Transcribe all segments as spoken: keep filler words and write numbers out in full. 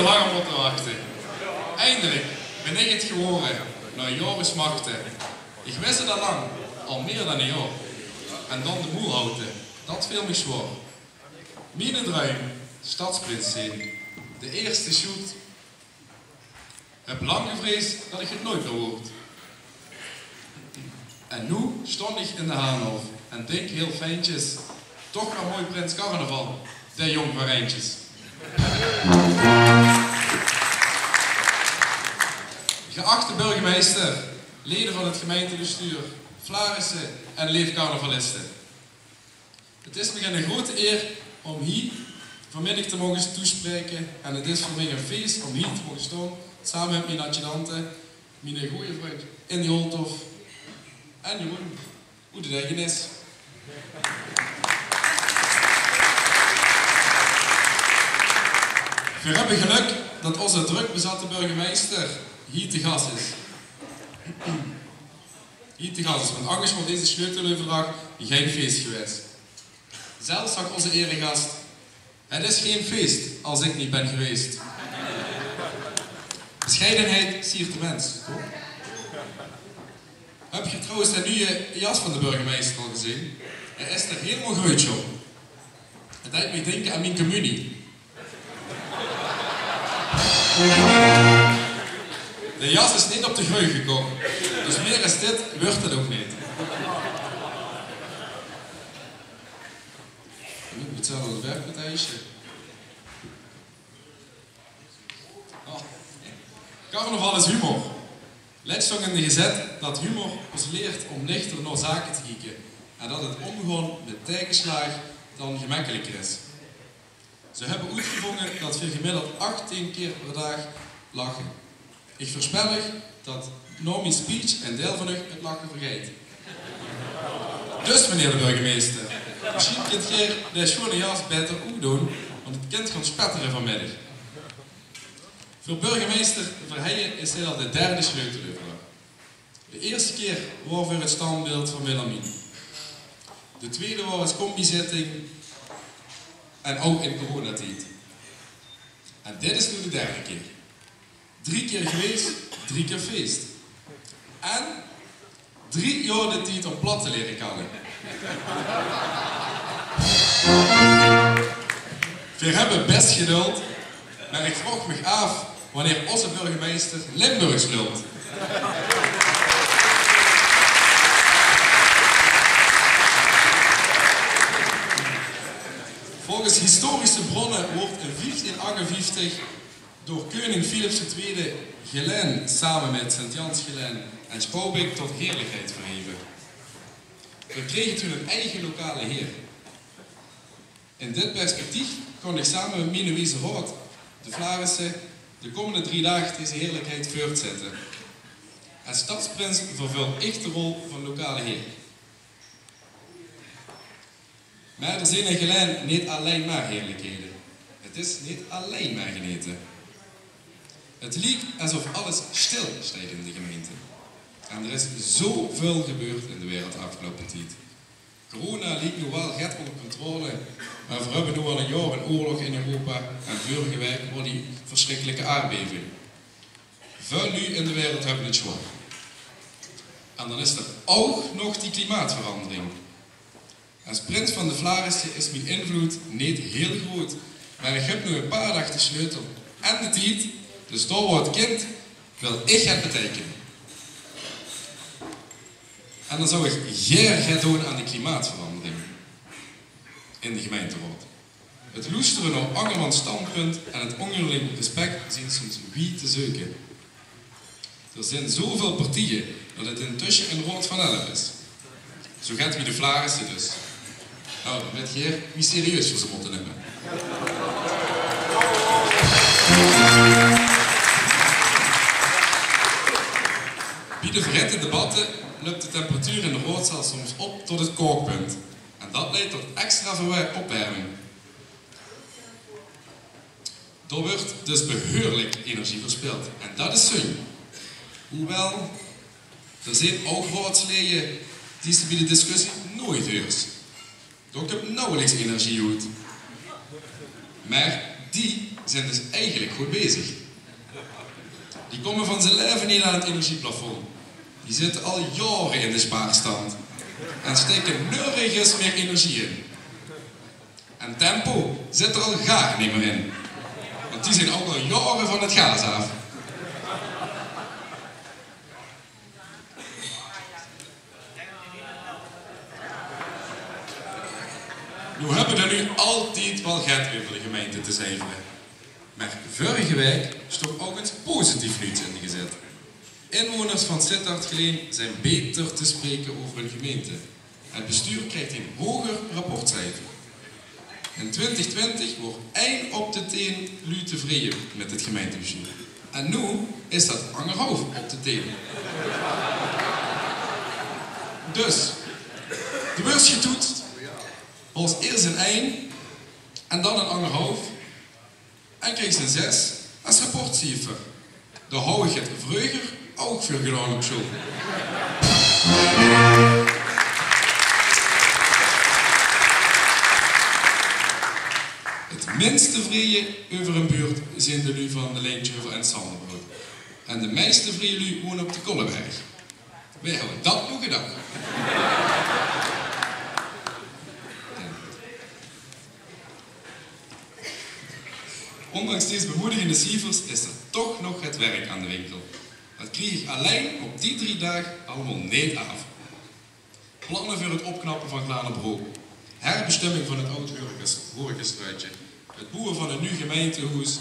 Lang mótte wachte. Eindelik bin ich 't gewore, nao jaore smachte. Ich wis 't al lang, al mier dan ein jaor. En dan de moel haute, dat veel mich zwaor. Miene druim, stadsprins zeen, de ierste sjoet. Höb lang gevrees dat ich 't noeit mieër woort. En noe staon ich in de Haanhof en dink hiel fijntjes: toch waal mooi, prins carnaval, de jóng van Rijntjes. Geachte burgemeister, lede van 't gemeintebestuur, Flaarisse en leef carnavaliste. 't Is mich ein groete ier óm hie vanmiddig te moge toespraeke en 't is veur mich ein fees óm hie te moge staon, same mit mien adjudante, miene gooje vrundj Indy Holthof en Jeroen, oet de Deigenis. Veer höbbe gelök dat ózze drök bezatte burgemeister hie te gas is. Hie te gas is, want angers waor deze sleuteleuverdrach gein fees gewaes. Zelfs zag ózze ieregas: "Het is geen feest als ik niet ben geweest." Bescheidenheid siert de mins, toch? Höb geer trouwens de nuuje jas van de burgemeister al gezeen? Hae is d'r hielemaol greutsch óm. 't Deit mich dinke aan mien communie. De jas is neet op de greug gekómme, dus mieër es dit wuuert 't ouch neet. Oeh, 't zal waal 't werkpartijsje. Oh. Carnaval is humor. Lets stóng in de gezèt dat humor ós lieërt óm lichter nao zake te kieke en dat 't ómgaon mit taegesjlaag dan gemekkeliker is. Ze höbbe oetgevónge dat veer gemiddeld achtieën kier per daag lache. Ich veurspel uch dat nao mien speech ein deil van uch 't lache vergeit. Dus, meneer de burgemeister, mesjien kint geer de sjoeane jas baeter oetdoon, want 't kint gaon spettere vanmiddig. Veur burgemeister Verheijen is dit al de derde sleuteleuverdrach. De ierste kier waor veur 't standbeeld van Willemien. De twiede waor es combizitting en ouch in coronatied. En dit is noe de derde kier. Drie kier gewaes, drie kier fees. En drie jaor de tied óm plat te liere kalle. Veer höbbe bès geduld, mer ich vraog mich aaf wannieër ózze burgemeister Limburgs lult. Volges historische brónne woort in vieftieën achtenvieftig door keuning Filips de Twiede Gelaen same mit Sint-Jans, Gelaen en Spaubik tot heerlikheid verheve. Veer krege toen ein eige lokale heer. In dit perspectief kós ich same mit miene wieze raod, de Flaarisse, de kómmende drie daag deze heerlikheid veurtzètte. Es stadsprins vervul ich de rol van lokale heer. Mer d'r zeen in Gelaen neet allein mer heerlikhede. 't Is neet allein mer genete. 't Liek esof alles stil steit in de gemeinte. En d'r is zoväöl gebeurd in de wereld de aafgeloupe tied. Corona liek noe waal get ónger controle, mer veer höbbe noe al ein jaor ein oorlog in Europa en vörige waek waor die versjrikkelike aardbeving. Väöl luuj in de wereld höbbe 't zwaor. En dan is d'r ouch nog die klimaatverandering. Es prins van de Flaarisse is mien invlood neet hiel groot, mer ich höb noe ein paar daag de sleutel en de tied, dus dao wo 't kint, wil ich get beteikene. En dan zou ich gaer get doon aan de klimaatverandering in de gemeinteraod. 't Loestere nao angermans standpunt en 't óngerling respek zeen soms wied te zeuke. D'r zeen zoväöl partieje dat 't intösje ein raod van elf is. Zoe get wie de Flaarisse dus. Noe, dan wèt geer wie serieus veer ze mótte numme. Bie de verhitte debatte löp de temperatuur in de raodzaal soms op tot 't kaokpunt. En dat leid tot extra verwer-, opwerming. Dao wuuert dus behuuerlik energie verspild. En dat is zunj. Hoewel, d'r zeen ouch raodslede die se bie de discussie noeats huurs. Dao kump nauweliks energie oet. Mer die zeen dus eigelik good bezig. Die kómme van ze laeve neet aan 't energieplafond. Die zitte al jaore in de spaarstand en steke nörges mier energie in. En Tempo zit d'r al gaar neet mier in. Want die zeen ouch al jaore van 't gaas aaf. Noe höbbe d'r noe altied waal get euver de gemeinte te zeivere. Mer vörrige waek stóng ouch ins positief nuuts in de gezèt. Inwoners van Sittard-Geleen zeen beter te spreke euver hun gemeinte. 't Bestuur krieg ein hoger rapportcijfer. In twintig twintig waor ein op de tieën luuj tevreje mit 't gemeintebestuur. En noe is dat angerhauf op de tieën. Dus, doe wuuers getoets, waors iers ein ein en dan ein angerhauf. En kriegs ein zes es rapportcijfer. Dao haw ich 't vreuger ouch veur gedaon op sjool. 't Mins tevreje euver ein buurt zeen de luuj van de Leentjeheuvel en Sanderbrook. En de meis tevreje luuj wone op de Kolleberg. Wae haw dat noe gedach? Ondanks dees bemoedigende cijfers is d'r toch nog get werk aan de winkel. Dat krieg ich allein op die drie daag allemaol neet aaf. Planne veur 't opknappe van Glanerbrook, herbestemming van 't aod horeca's-, horecastruitje, 't boewe van ein nuuj gemeintehoes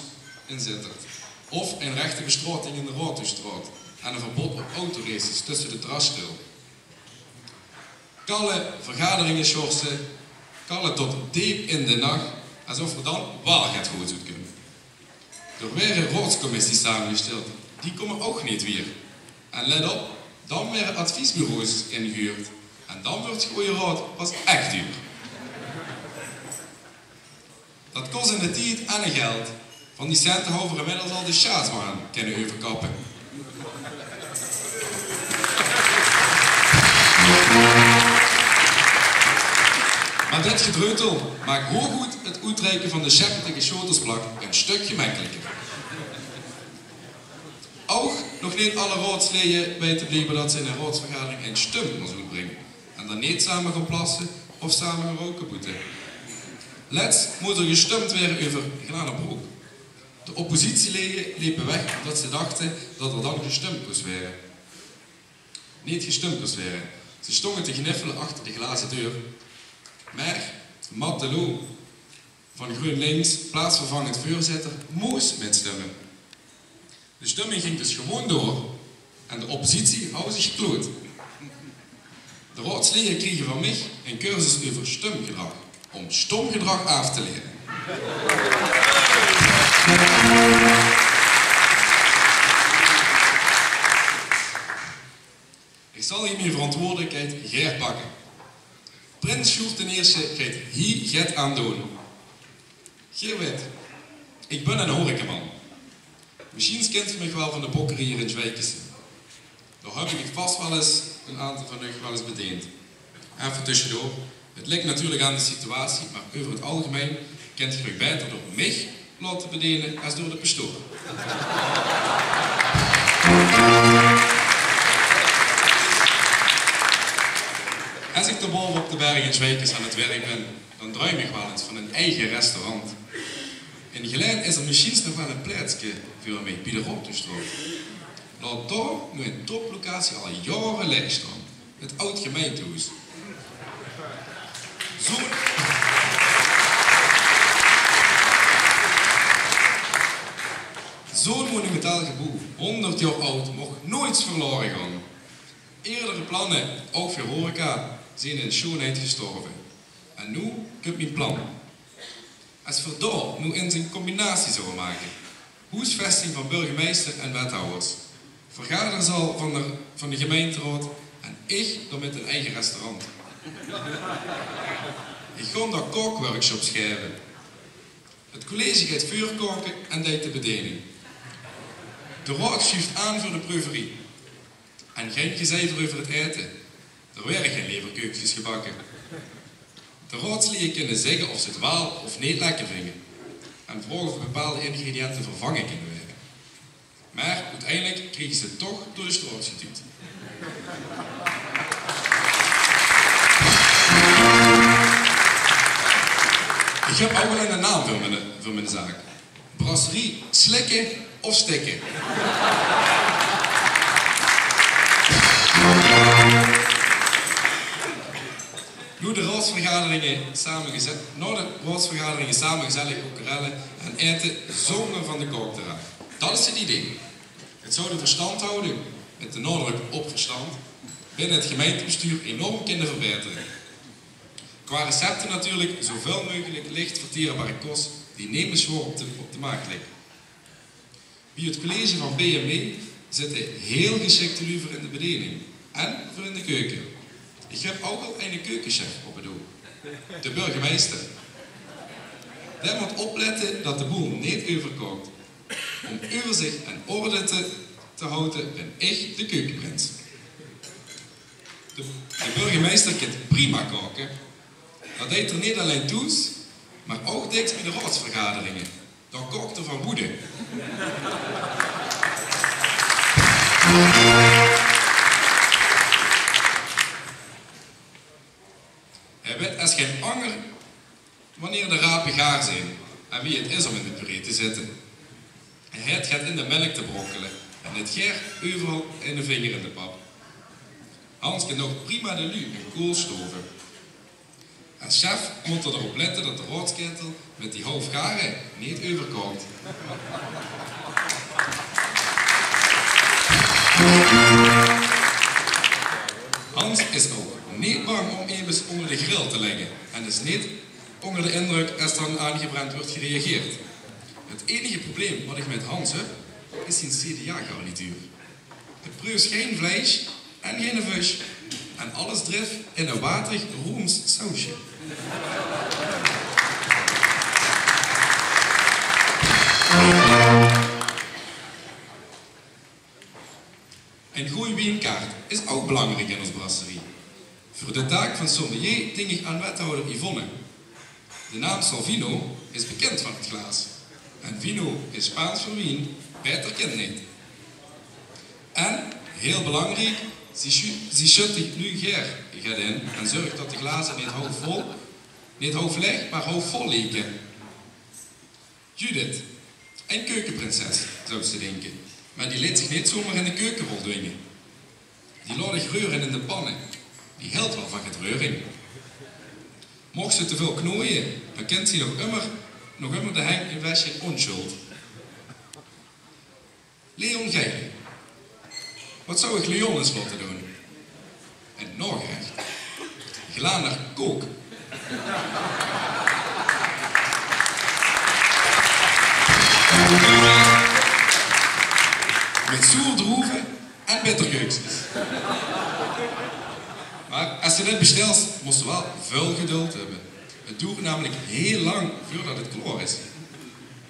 in Zitterd of ein rechte bestraoting in de Raodhoesstraot en ein verbod op autoraces tösse de Terrassteul. Kalle, vergaderinge sjorse, kalle tot deep in de nach, esof d'r dan waal get goods oet kump. D'r waere raodscommissies samegesteld, die kómme ouch neet wiejer. En let op, dan waere adviesbureaus ingehuurd en dan wuuert goje raod pas ech duur. Dat kos in de tied en in geld. Van die cente hauwe v'r inmiddels al de sjaatsbaan kinne euverkappe. Mer dit gedreutel maak hoogoet 't oetreike van de sjeppetege sjotersplak ein stök gemekkeliker. Ouch nog neet alle raodslieë weite bliekbaar dat ze in ein raodsvergadering ein stum mós oetbringe en dan neet same gaon plasse of same gaon rouke boete. Lèts mós d'r gestump waere euver Glanerbrook. De oppositielieë lepe weg ómdat ze dachte dat d'r dan gestump mós waere. Neet gestump mós waere. Ze stónge te gniffele achter de glaze deur. Mer Mateloo van GroenLinks, plaatsvervangend veurzitter, mós mitstumme. De stumming ging dus gewoon door en de oppositie hou zich kloot. De raodslieë kriege van mich ein cursus euver stumgedrag, om stom gedrag aaf te liere. Ich zal hie mien verantwoordelijkheid gaer pakke. Prins Sjoerd d'n Ierste geit hie get aan doon. Geer wet, ich bön eine horecaman. Mesjiens kint geer mich waal van de bokkerie hie in Zjweikes. Dao höb ich vas waal ins ein aantal van uch waal ins bedeend. Effe tösjedoor, 't ligk natuurlik aan de situatie, mer euver 't algemein kint geer uch baeter door mich laote bedene es door de pastoor. Es ich dao baove op de berg in Zjweikes aan 't werk bön, dan druim ich waal ins van ein eige restaurant. In Gelaen is d'r mesjiens nog waal ein plaetske veur mich, bie de Raodhoesstraot. Laot dao noe ein toplocatie al jaore laeg staon. 't Aod gemeintehoes. Zo'n, zo'n monumentaal geboew, hóngerd jaor aod, moch noeits verlaore gaon. Eerdere planne, ouch veur horeca, zeen in sjoonheid gestorve. En noe kump mien plan. Es v'r dao noe ins ein combinatie zouwe make. Hoesvesting van burgemeister en wethawwers. Vergaderzaal van de, van de gemeinteraod en ich dan mit ein eige restaurant. Ich gaon dao kaokworkshops gaeve. 't College geit veurkaoke en deit de bedening. De raod sjuuf aan veur de preuverie. En gein gezeiver euver 't aete. D'r waere gein leverkeukskes gebakke. De raodslieë kinne zègke of ze 't waal of neet lekker vinge. en vroge of bepaalde ingrediënte vervange kinne waere. Mer oeteindelik kriege ze 't toch door de sjtraot gedujd. Ich höb ouch al eine naam veur mien, veur mien zaak. Brasserie Slikke of Stikke. Nao de raodsvergaderinge same geze-, nao de raodsvergaderinge same gezellig kokkerelle en aete zónger van de kaok te raake. Dat is 't idee. 't Zou de verstandhouding, mit de naodrök op verstand, binne 't gemeintebestuur enorm kinne verbaetere. Qua recepte natuurlik zoväöl meugelik licht verteerbare kos die nemes zwaor op de, op de maag ligk. Bie 't college van B M W zitte hiel gesjikte luuj veur in de bediening en veur in de keuke. Ich höb ouch al eine keukesjef op 't oug. De burgemeister. Dae mót oplètte dat de boel neet euverkaok. Óm euverzich en orde te, te haoje bin ich de keukeprins. De, de burgemeister kint prima kaoke. Dat deit 'r neet allein thoes, mer ouch dèks bie de raodsvergaderinge. Dan kaok 'r van woede. Hae weit es gein anger wanneer de rape gaar zeen en wie 't is óm in de puree te zitte. Hae haet get in de mèlk te brokkele en haet gaer euveral eine vinger in de pap. Hans kint ouch prima de luuj hun kool sjtove. Es sjef mót 'r d'rop lètte dat de raodsketel mit die haof gare neet euverkaok. Hans is ouch neet bang óm emes ónger de grill te lègke en is neet ónger de indrök es dan aangebrand wuuert gereageerd. 't Einige probleem wat ich mit Hans höb, is zien C D A-garnituur. 't Preus gein vleis en geine vös en alles drif in e waterig roems sausje. Ein gooj wienkaart is ouch belangriek in ós brasserie. Veur de taak van sommelier dink ich aan wethouder Yvonne. De naam Salvino is bekind van 't glaas. En vino is Sjpaans veur wien, baeter kin 't neet. En, hiel belangriek, zie sju-, zie sjut de luuj gaer get in en zörg dat de glaze neet haof vol, neet haof laeg, mer haof vol lieke. Judith, ein keukeprinses, zouws se dinke. Mer die leet zich neet zomer in de keukerol dwinge. Die laot dich reure in de panne. Die hilt waal van get reuring. Mochs se te väöl knoeie, dan kint ze nog ummer, nog ummer de heng in wesje in ónsjuld. Leon Geile. Wat zou ich Leon ins laote doon? Ein naogerech. Glaner kook. Mit zoer droeve en bitter keukskes. Mer es se dit bestèls, mós se waal väöl geduld höbbe. 't Doert namelik hiel lang veurdat 't klaor is.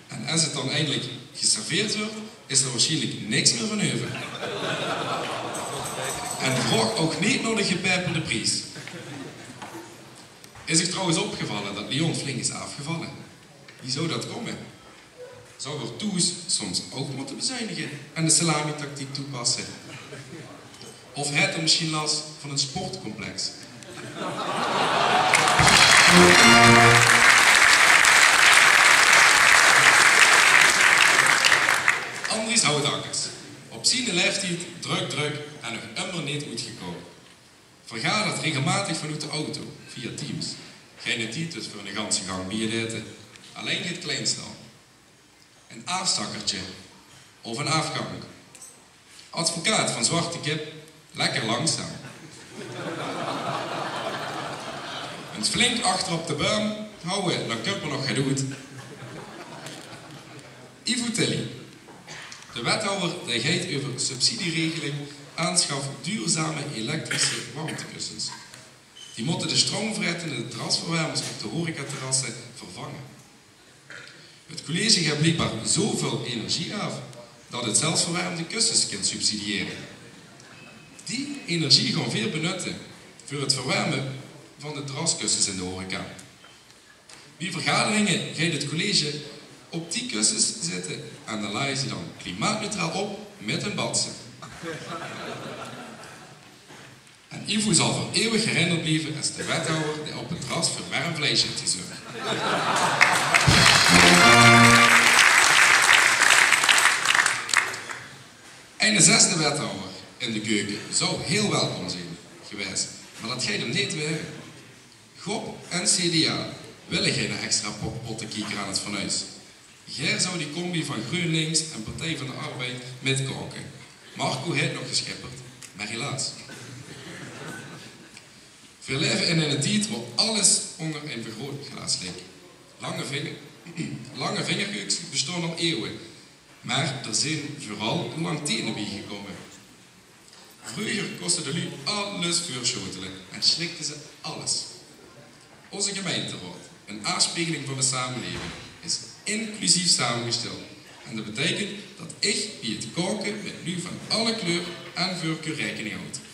En es 't dan eindelik geserveerd wuuert, is d'r waarsjienlik niks mieë van euver. En vraog ouch neet nao de gepaeperde pries. Is uch trouwens opgevalle dat Leon flink is aafgevalle? Wie zou dat kómme? Zou 'r thoes soms ouch mótte bezuinige en de salamitactiek toepasse? Of haet 'r mesjien las van ein sportcomplex? Andries Houtakkers. Op ziene laeftied drök, drök en nog ummer neet oetgekaok. Vergadert regelmatig vanoet de auto, via Teams. Geine tied dus veur eine ganse gank bie 't aete. Allein get kleins dan. Ein aafzakkertje of ein aafgank. Advocaat van Zwarte Kip, lekker langzaam. Ins flink achter op de buim houwe, dan kump 'r nog get oet. Ivo Tilly. De wethouwer dae geit euver subsidieregeling aanschaf duurzame elektrische warmtekussens. Die mótte de stroomvretende terrasverwermers op de horecaterrasse vervange. 't College geit bliekbaar zoväöl energie aaf dat 't zelfverwermde kussens kint subsidiëre. Die energie gaon veer benutte veur 't verwerme van de terraskussens in de horeca. Bie vergaderinge geit 't college Op die kussens zitte en dan laje ze dan klimaatneutraal op mit hun batse. En Ivo zal veur iewig herinnerd blieve es de wethouder dae op 't terras veur werm vleis haet gezörg. Eine zesde wethouder in de keuke zou hiel welkom zien gewaes, mer dat geit 'm neet waere. Gop en C D A wille geine extra po-, pottekieker aan 't fornuis. Gaer zou die combi van GroenLinks en Partij van de Arbeid mitkaoke. Marco haet nog geschipperd, mer helaas. Veer laeve in eine tied wo alles ónger ein vergrootglaas ligk. Lange vinger-, lange vingerkeukskes bestaon al ieuwe, mer d'r zien veural lang tiene biegekómme. Vreuger kóste de luuj alles veursjotele en slikde ze alles. Ózze gemeinteraod, ein aafspiegeling van de samelaeving, is inclusief samegesteld. En dat beteikent dat ich bie 't kaoke mit luuj van alle kleur en veurkeur raekening haoj.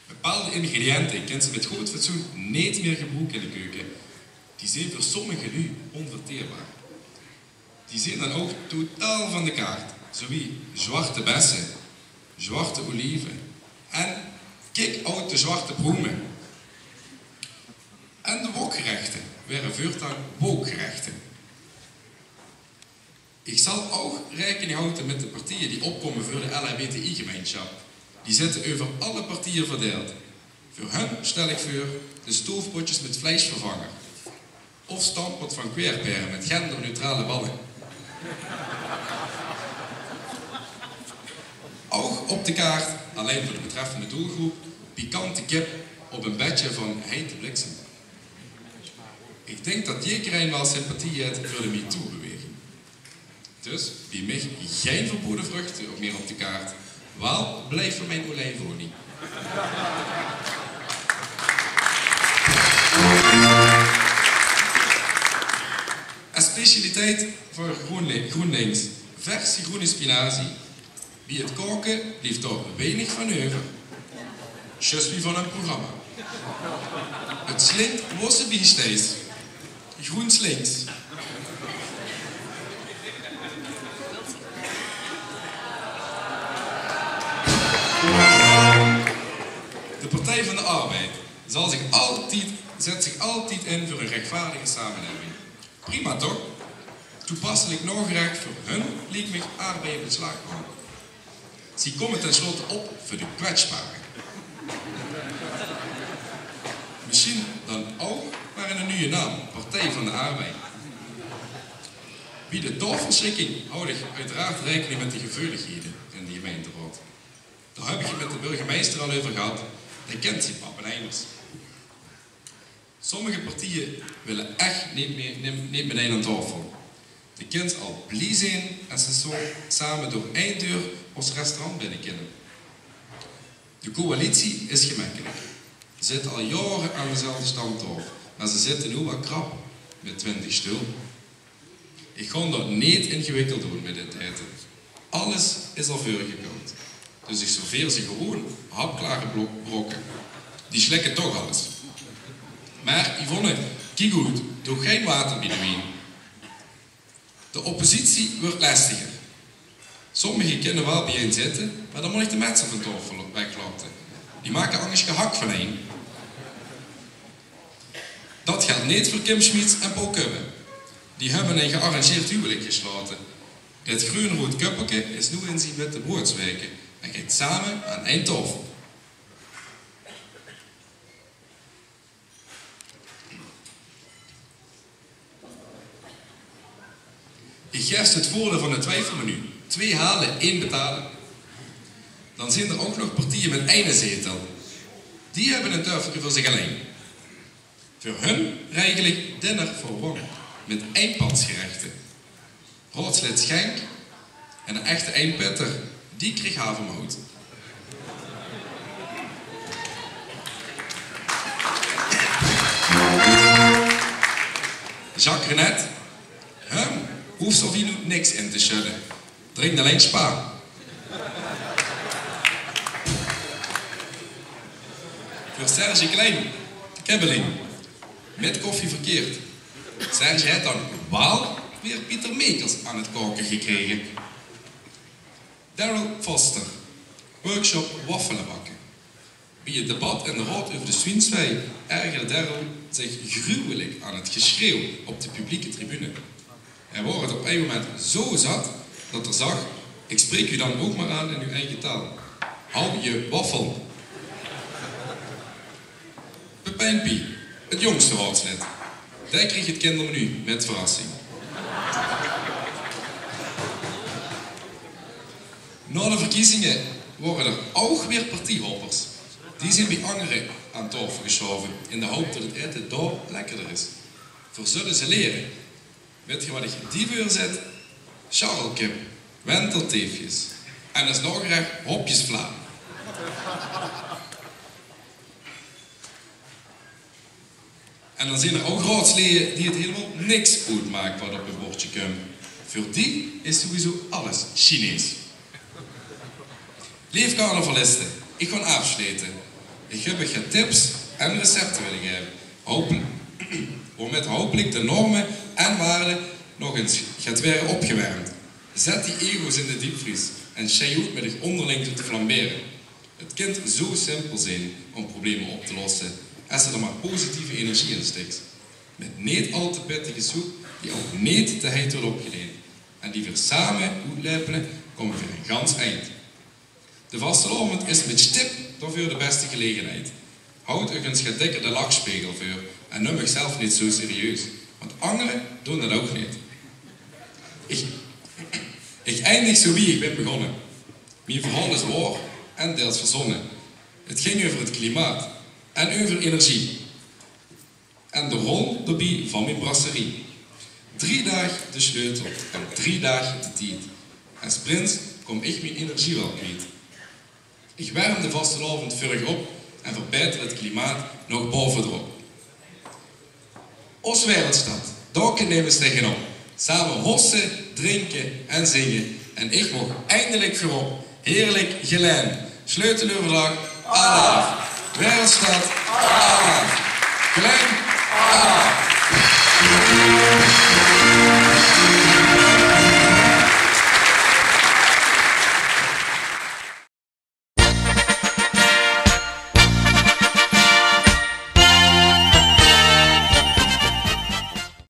Bepaalde ingrediënte kins se mit good fatsoen neet mier gebroeke in de keuke. Die zien veur sommige luuj ónverteerbaar. Die zien dan ouch totaal van de kaart, zowie zwarte besse, zwarte olive en kick-out de zwarte proeme. En de wokgerechte waere veurtaan wookgerechte. Ich zal ouch raekening haoje mit de partieje die opkómme veur de L H B T I-gemeinsjap. Die zitte euver alle partieje verdeild. Veur hun stel ich veur de stoofpotjes mit vleisvervanger. Of stampot van querpere mit genderneutrale balle. Ouch op de kaart, allein veur de betreffende doelgroep, pikante kip op ein bedje van heite bliksem. Ich dink dat jekerein waal sympathie haet veur de MeToo-beweging. Dus bie mich gein verbode vruchte mier op de kaart. Waal blief veur mich olijfolie. En specialiteit van Groenli-, GroenLinks, verse groene spinazie. Bie 't kaoke blief dao weinig van euver. Zjus wie van hun programma. 't Slink wo se bie steis. GroenSlinks. De Partij van de Arbeid zal zich altied, zet zich altied in veur ein rechtvaardige samelaeving. Prima toch? Toepasselik naogerech veur hun liek mich aardbeie mit slagroum. Zie kómme ten slotte op veur de kwetsbare. Mesjien dan ouch mer eine nuje naam, Partij van de Arbeid. Bie de taofelschikking haoj ich oeteraard raekening mit de geveulighede in de gemeinteraod. Dao höb ich 't mit de burgemeister al euver gehad. Dae kint zien pappenheimers. Sommige partieje wille ech neet mie-, neet, neet mit ein aan taofel. De kins al blie zeen es se zo same door ein deur ós restaurant binne kinne. De coalitie is gemekkelik. Ze zitte al jaore aan dezelfde stamtaofel, mer ze zitte noe waal krap mit twintig sjteul. Ich gaon dat neet ingewikkeld doon mit dit aete. Alles is al veurgekaold. Dus ich serveer ze gewoon hapklare blo-, brokke. Die slikke toch alles. Mer Yvonne, kiek oet, doog gein water bie de wien. De oppositie wuuert lestiger. Sommige kinne waal bie-ein zitte, mer dan mót ich de metse van taofel weglaote. Die make angers gehak van ein. Dat geldj neet veur Kim Schmidt en Paul Kubben. Die höbbe ein gearrangeerd huwelik geslaote. Det greun-roead kuppelke is noe in zien witte broedsweke en geit same aan ein taofel. Ich gaef ze 't veurdeil van de twiefelmenu. Twee hale, ein betale. Dan zeen d'r ouch nog partieje mit eine zetel. Die höbbe ein taofelke veur zich allein. Veur hun regel ich dinner for one mit einpadsgerechte. Raodslid Schenk en eine echte einpitter, die krieg havermout. Jacques Renet, hem hoofs se hie noe niks in te sjudde. Drink allein Spa. Veur Serge Klein, kibbeling. Mit koffie verkeerd. Serge haet dan waal weer Pieter Mekels aan 't kaoke gekrege. Daryl Foster, workshop waffele bakke. Bie 't debat in de raod euver de zwiensvee ergerde Daryl zich gruwelik aan 't geschreeuw op de publieke tribune. Hae waor 't op ein moment zo zat dat 'r zag: "Ik spreek u dan ook maar aan in uw eigen taal. Hou je waffel." Pepijn Pie, 't jongste raodslid. Dae kreeg 't kindermenu mit verrassing. Nao de verkiezinge waore d'r ouch weer partiehoppers. Die zien bie angere aan taofel gesjaove in de hoop dat 't aete dao lekkerder is. Veer zulle ze lere. Wit geer wat ich die veurzèt? Sjarrelkip, wentelteefjes en es naogerech hopjesvlaam. En dan zien d'r ouch raodslede die 't hielemaol niks oetmaak wat op hun bordje kump. Veur die is sowieso alles Chinees. Leef carnavaliste, ich gaon aafslete. Ich höb uch get tips en recepte wille gaeve, hopel-, waomit hopelik de norme en waarde nog ins get waere opgewermd. Zèt die ego's in de diepvries en sjei oet mit uch ónderling te flambere. 't Kint zo simpel zeen óm probleme op te losse, es se d'r mer positieve energie in stiks. Mit neet al te pittige soep, die ouch neet te heit wuuert opgedeend. En die veer same oetlepele, kómme veer ein gans eind. De vastelaovend is mit stip daoveur de bèste gelegenheid. Haot uch ins get dikker de lachspegel veur en num uch zelf neet zo serieus, want angere doon dat ouch neet. Ich, ich eindig zo wie ich bin begonne. Mien verhaol is waor en deils verzonne. 't Ging euver 't klimaat en euver energie. En de rol d'rbie van mien brasserie. Drie daag de sleutel en drie daag de tied. Es prins kóm ich mien energie waal kwiet. Ich werm de vastelaovend veur uch op en verbaeter 't klimaat nog baovendrop. Ós Wereldstad, dao kinne veer ins tegenop. Same hosse, drinke en zinge. En ich moch eindelik veurop. Heerlik, Gelaen. Sleuteleuverdag, alaaf. Wereldstad, alaaf. Gelaen, alaaf.